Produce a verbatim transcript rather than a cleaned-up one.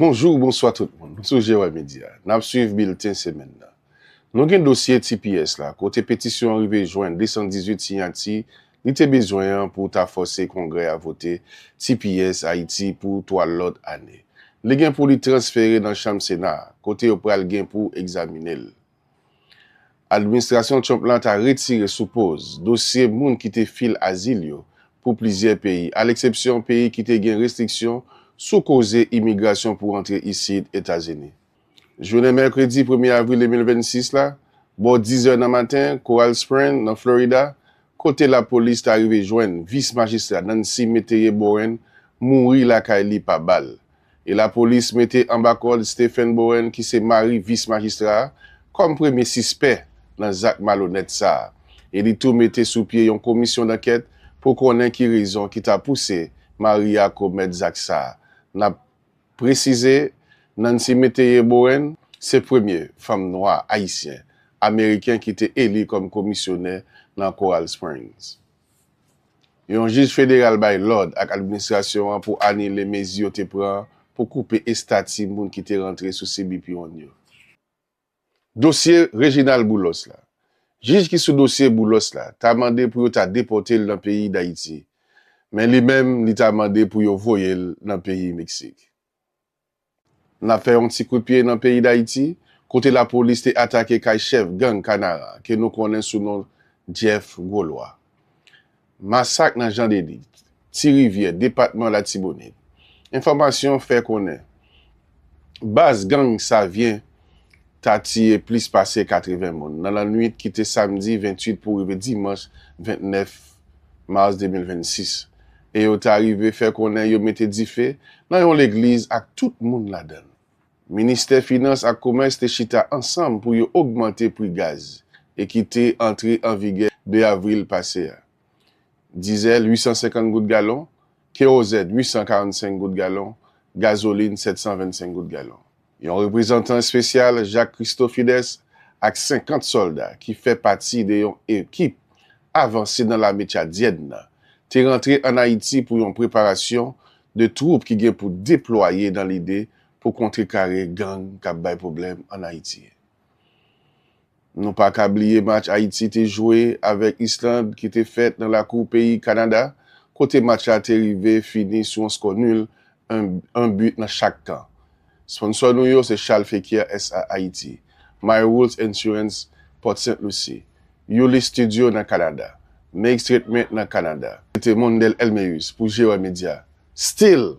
Bonjou, bonswa tout moun. Nou sou G Y Media. N ap swiv bilten semèn nan. Nou gen dosye T P S la, kote petisyon an rive jwenn de san dizuit siyati li te bezwen an pou ta fòse Kongrè a vote T P S Ayiti pou twa lòt ane. Li gen pou li transfere nan chanm Sena a, kote yo pral gen pou egzamine l. Administrasyon Trump la ta retire sou poz dosye moun ki te fil azil yo pou plizyè peyi, aleksepsyon peyi ki te gen restriksyon sou koze imigrasyon pou rantre isit Etazini. Jounen mèkredi premye avril de mil vennsis la, bò diz è nan maten, Coral Springs, nan Florida, kote lapolis ta rive jwenn vis majistra Nancy Meteyeh Bowen mouri lakay li pa bal. E lapolis mete anba kòd Stephen Bowen, ki se mari vis majistra a, kòm premye sispè nan zak malonèt sa a. E li tou mete sou pye yon komisyon dankèt pou konnen ki rezon ki ta pouse mari a komèt zak sa a. N ap presize, Nancy Meteyeh Bowen se premye fanm nwa ayisyen ameriken ki te eli kòm komisyonè nan Coral Springs. Yon jij federal bay lòd ak administrasyon an pou anile mezi yo te pran pou koupe estati moun ki te rantre sou C B P One yo. Dosye Reginald Boulos la. Jij ki sou dosye Boulos la ta mande pou yo ta depòte l nan peyi Dayiti, men li menm, li ta mande pou yo voye l nan peyi Meksik. N ap fè yon ti kout pye nan peyi Dayiti, kote lapolis te atake kay chèf gang Kanara, ke nou konnen sou non Jeff Gwolwa. Masak nan Jan Deli, Ti Rivyè, depatman Latibonit. Enfòmasyon fè konnen baz gang Savyen ta tiye plis pase katreven moun nan lannwit kite samdi venntuit pou rive dimanch ventnèf mas de mil vennsis. E yo ta rive fè konnen yo mete dife nan yon legliz ak tout moun ladan l. Ministè Finans ak Komès te chita ansanm pou yo ogmante pri gaz e ki te antre an vigè de avril pase a. Dizèl uit san senkant goud galon, kerozèn uit san karannsenk goud galon, gazolin sèt san vennsenk goud galon. Yon reprezantan espesyal, Jacques Christofides, ak senkant sòlda ki fè pati de yon ekip avanse nan lame tchadyèn nan, te rantre ann Ayiti pou yon preparasyon de twoup ki gen pou deplwaye nan lide pou kontrekare gang k ap bay pwoblèm ann Ayiti. Nou pa ka bliye match Ayiti te jwe avèk Island ki te fèt nan lakou peyi Kanada, kote match la te rive fini sou yon skò nil, yon, yon bi nan chak kan. Sponsò nou yo se Charles Fequier S A Ayiti, My Rules Insurance Port Saint Lucie, Yuli Studio nan Kanada, Mix Treatment nan Kanada. Se te Mondel Elmeus pou G Y Media. Still